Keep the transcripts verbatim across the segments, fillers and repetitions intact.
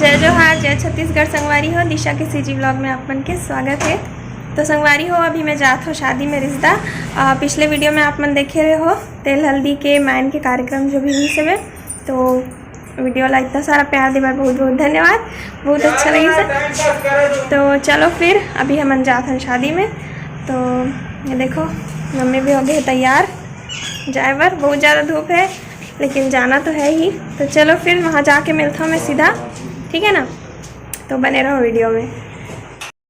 जय जोहार, जय छत्तीसगढ़ संगवारी हो। दिशा के सीजी व्लॉग में आप मन के स्वागत है। तो संगवारी हो, अभी मैं जात हो शादी में रिश्ता। अ, पिछले वीडियो में आप मन देखे रहे हो तेल हल्दी के मायन के कार्यक्रम जो भी हुई से में। तो वीडियो ला इतना सारा प्यार दे बर बहुत बहुत धन्यवाद, बहुत अच्छा लगी से। तो चलो फिर अभी हमन जात हन शादी में। तो ये देखो, मम्मी भी हो गए तैयार जाए बर। बहुत ज़्यादा धूप है, लेकिन जाना तो है ही। तो चलो फिर वहाँ जाके मिलता हूँ मैं सीधा, ठीक है ना? तो बने रहो वीडियो में।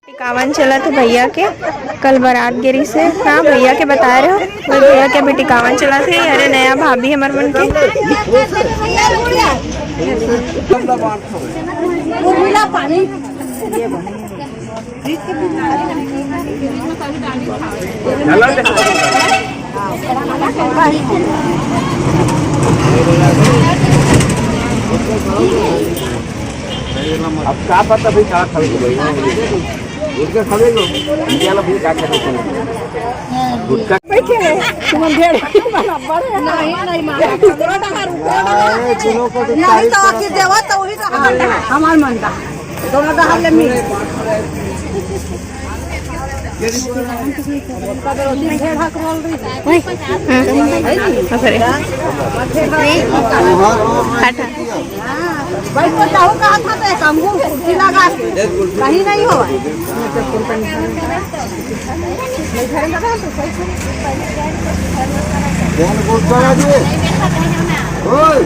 टिकावन चलत हे भैया के, कल बारात गे रिहिस हे। हाँ, भैया के बताए रहे हो, वो भैया के अभी टिकावन चलत हे। अरे नया भाभी हमर मन के। अब का पता भाई का खावे के भाई। गुटखा खावे लो। इंडिया ला भाई का खावे के। गुटखा। तुम ढेर मन अब्बड़ है। नहीं, नहीं, माँ। अरे, जिन्हों को तो नहीं, तारीफ तो करो। आखिर देवा तो वही तो हमार मन का। दोनों का हल में। भाई, हाँ। हटा। भाई, बताओ कहा था तो एक हमको कुर्सी लगा के कहीं नहीं हो। कौन बोलता है जी? ओए!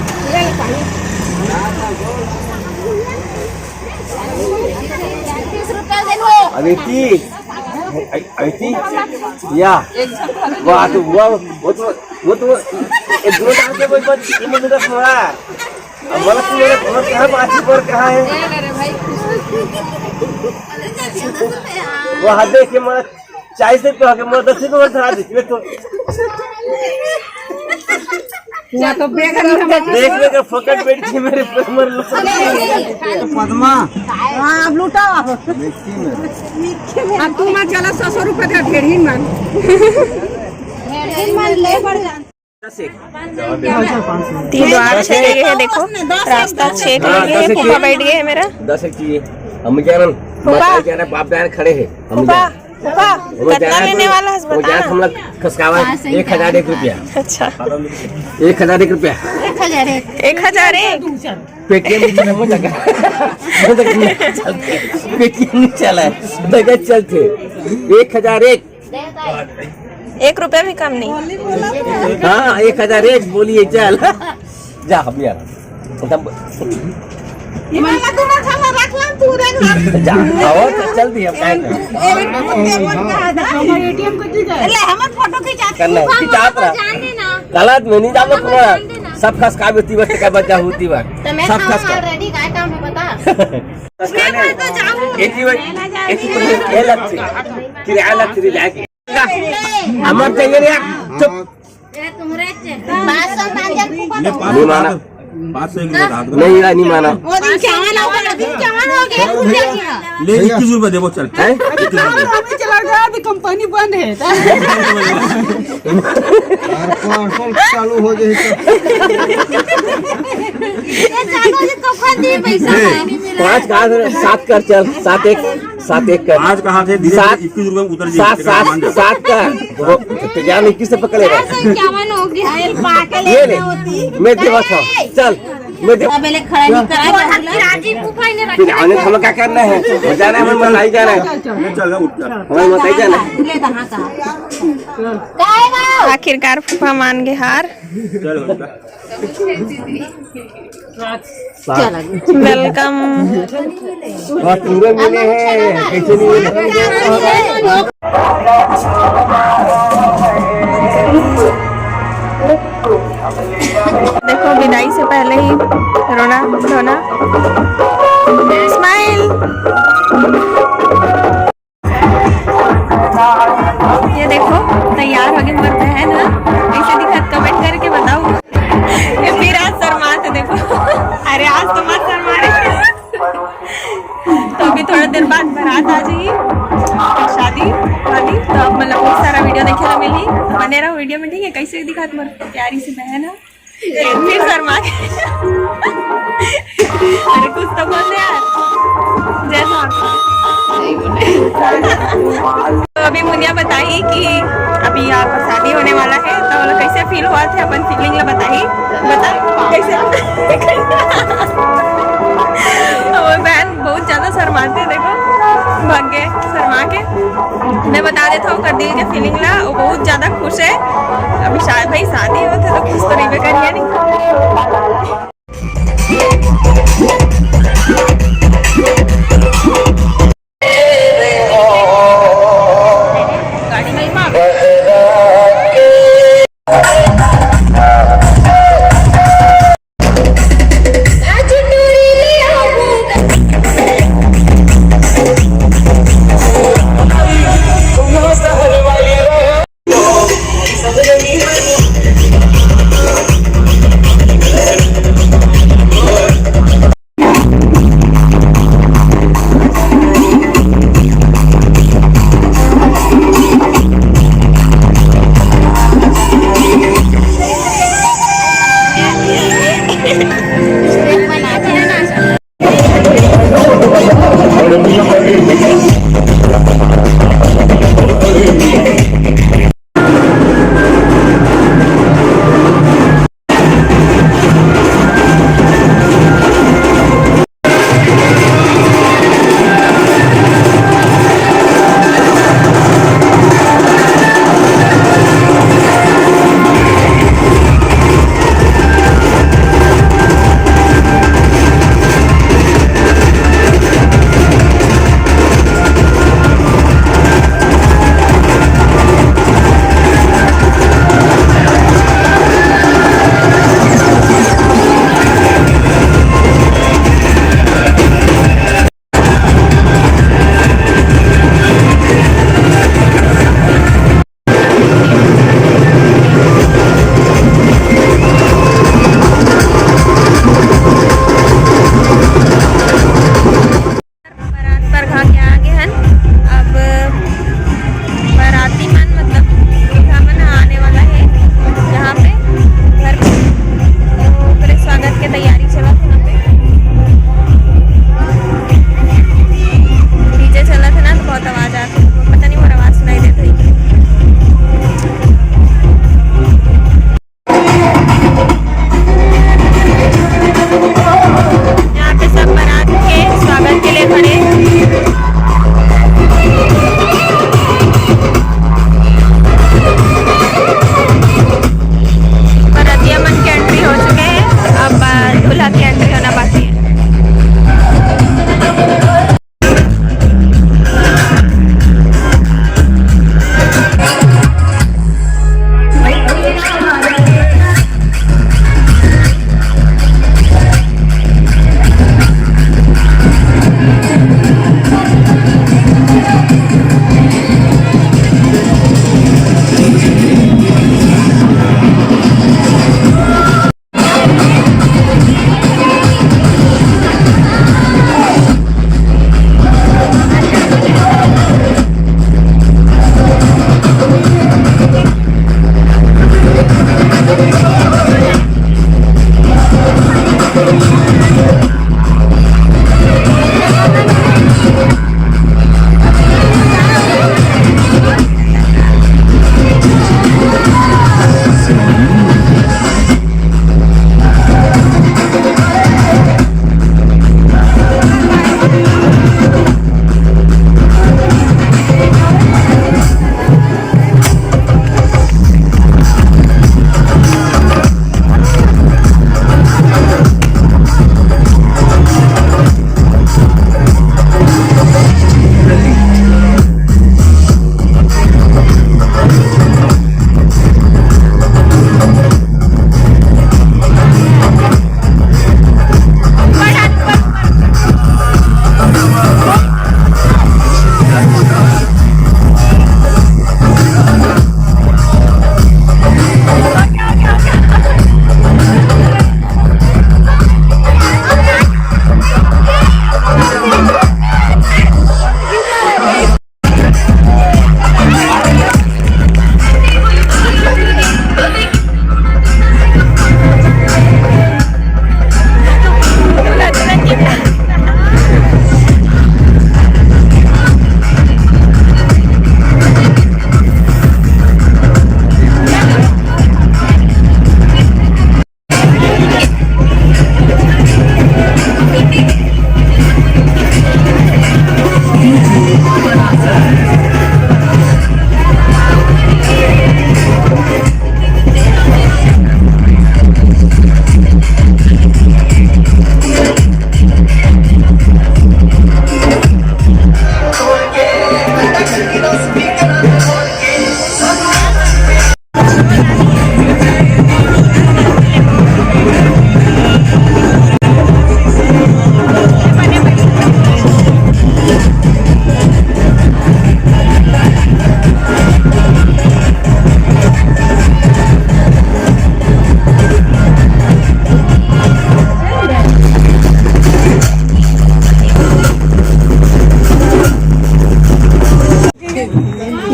अदिति, अदिति, या, वो आ तो, वो, वो तो, वो तो, ये दो दांत के कोई बात, ये मुझे दस मारा। अब बोला तू मेरा फोन कहाँ, बात ही पर कहाँ है? वो हाथ देख के मारा। चालीस रुपया हो गया, मैं दस रुपया धरा दीजिए तो। ना तो बेग नहीं हम देख लेगा, फोकट बैठ के मेरे पे मर लो। पद्मा। हाँ, अब लूटाओ आप। अब तू मत चला, सौ सौ रुपया का ढेर ही मन। ढेर ही मन ले बढ़ जा। तीन बार छेद गए हैं, देखो, रास्ता छेद हो गया है, फूफा बैठ गए हैं मेरा। दस एक चाहिए। हम क्या ना, फूफा। माता क्या ना, बाप बहन खड़े हैं। हम फूफा, क्या फूफा, वो कितना जाना लेने तो, वाला है, वो बता। जाना हम लोग खसकावा। हाँ, सही एक हजार एक रुपया। अच्छा। एक हजार एक रुपया। एक हजार एक। एक हजार एक। पेटीएम नहीं चला, वो लगा। वो लगा नहीं चलते। पेटीएम नहीं चला है, लगा चलते। एक हजार एक। एक रुपया भी कम नहीं। हाँ, एक हजार एक बोलिए, चल। जा, हम यार। एकदम। जा, और तो चल दी, हम काहे ना। हमर एटीएम को दी जाए। ले, हमर फोटो खिंचा। करना है, खिंचात रहा। जान देना। गलत में नहीं जाना पड़ा। सब खस का बेटी बस का बच्चा होती बात। तो मैं सब खस का। Already काय काम है बता। खस का मैं नहीं। तो जाऊँ। एक ही बार, एक ही बार, ये लग से। किराया लग से, जाके। हमर चाहिए रे, चुप। पाँच सौ मान जा, फूफा। नहीं माना। पाँच सौ एक रुपया हाथ में। नहीं, नहीं माना। वो दिन चावल आओ, वो दिन चावल हो गया, फूफा। ले, इक्कीस रुपया देबो, चल। हैं? इक्कीस रुपया। अभी चला गया, अभी कंपनी बंद है। यार, कौन, कौन चालू हो जाए तो? ये चालू हो जाए तो कौन दी पैसा? ए, पानी मिला। पाँच का, सात कर, चल, सात एक। सात एक कर। आज कहा थे धीरे धीरे सात, इक्कीस रुपए में उतर जाएगी, सात, तेरा सात, मान जा। सात कर। वो, तो जान इक्कीस से पकड़ेगा। चार सौ इक्यावन हो गया। ये ले, मैं देवा था। चल, मैं देवा। पहले खड़ा नहीं करा, राजी फूफा ने फिर आने हमें क्या करना है? वो जाना है, हमें बताई जाना है। चल, चल, उठ जा। हमें बताई जाना है। ले, कहाँ का? आखिरकार फूफा मान गए हार। चल, उठ जा। चला गया। Welcome। हाँ, पूरा मिले हैं, कैसे नहीं मिले? देखो, विदाई से पहले ही रोना धोना। Smile। ये देखो, तैयार हो गए मोर बहन ह। कैसे दिखत, comment करके बताओ। ये फिर आज शर्मात है, देखो। अरे, आज तो मत शर्मा रे। तो अभी थोड़ा देर बाद बारात आ जाइए, शादी वाली, तो आप मतलब बहुत सारा वीडियो देखे ला मिली। बने रहो वीडियो में, ठीक है? कैसे दिखत मोर प्यारी सी बहन है। फिर शर्मा के। अरे कुछ तो बोल दे यार। जय स्वामी। तो अभी मुनिया बताही कि अभी आप शादी होने वाला है, तो वो लोग कैसे फील हुआ थे, अपन फीलिंग ला बताही। बता कैसे। वो बहन बहुत ज्यादा शर्माते हैं, देखो भाग गए शर्मा के। मैं बता देता हूँ ओकर दिल के फीलिंग ला, वो बहुत ज्यादा खुश है। अभी शायद भाई शादी होते तो खुश तो रहबे करिए नहीं।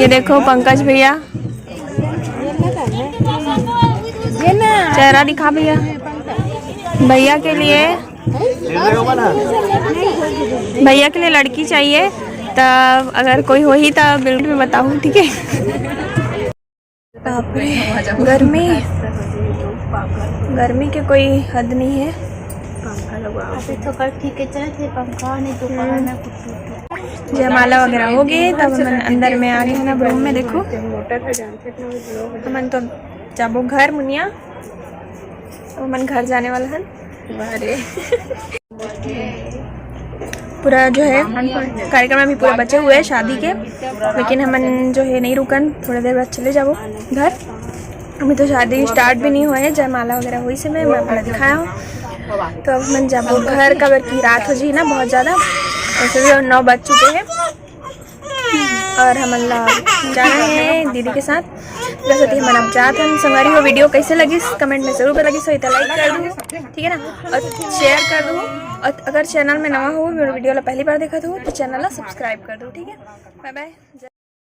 ये देखो पंकज भैया, चेहरा दिखा भैया। भैया के लिए, भैया के लिए लड़की चाहिए, तब अगर कोई होही तब बिल्कुल भी बताऊँ, ठीक है? बाप रे, गर्मी, गर्मी के कोई हद नहीं है। अभी तो कल ठीक है, चल थे पंखा नहीं तो हम्म। जयमाला वगैरह हो गए, तब हमन अंदर में आ गए हैं ना रूम में। देखो, हमन तो जाबो घर मुनिया, अब हमन घर जाने वाला हन। अरे, पूरा जो है कार्यक्रम अभी पूरा बचे हुए हैं शादी के, लेकिन हमन जो है नहीं रुकन, थोड़ा देर बाद चले जाबो घर। अभी तो शादी स्टार्ट भी नहीं हुआ है, जयमाला वगैरह हुई से मैं, मैं पूरा दिखाया हूँ। तो अब हमन जाबो घर, काबर की रात हो जी ना बहुत ज़्यादा, वैसे भी नौ बज चुके हैं। और हमन ला जाना है दीदी के साथ। जैसे कि हमन अब जात हन। संगवारी हो, वीडियो कैसे लगिस कमेंट में जरूर लगिस होही त लाइक कर दू, ठीक है ना, और शेयर कर दू। और अगर चैनल में नवा हो, मेरे वीडियो ला पहली बार देखत हो तो चैनल ला सब्सक्राइब कर दो, ठीक है। बाय बाय।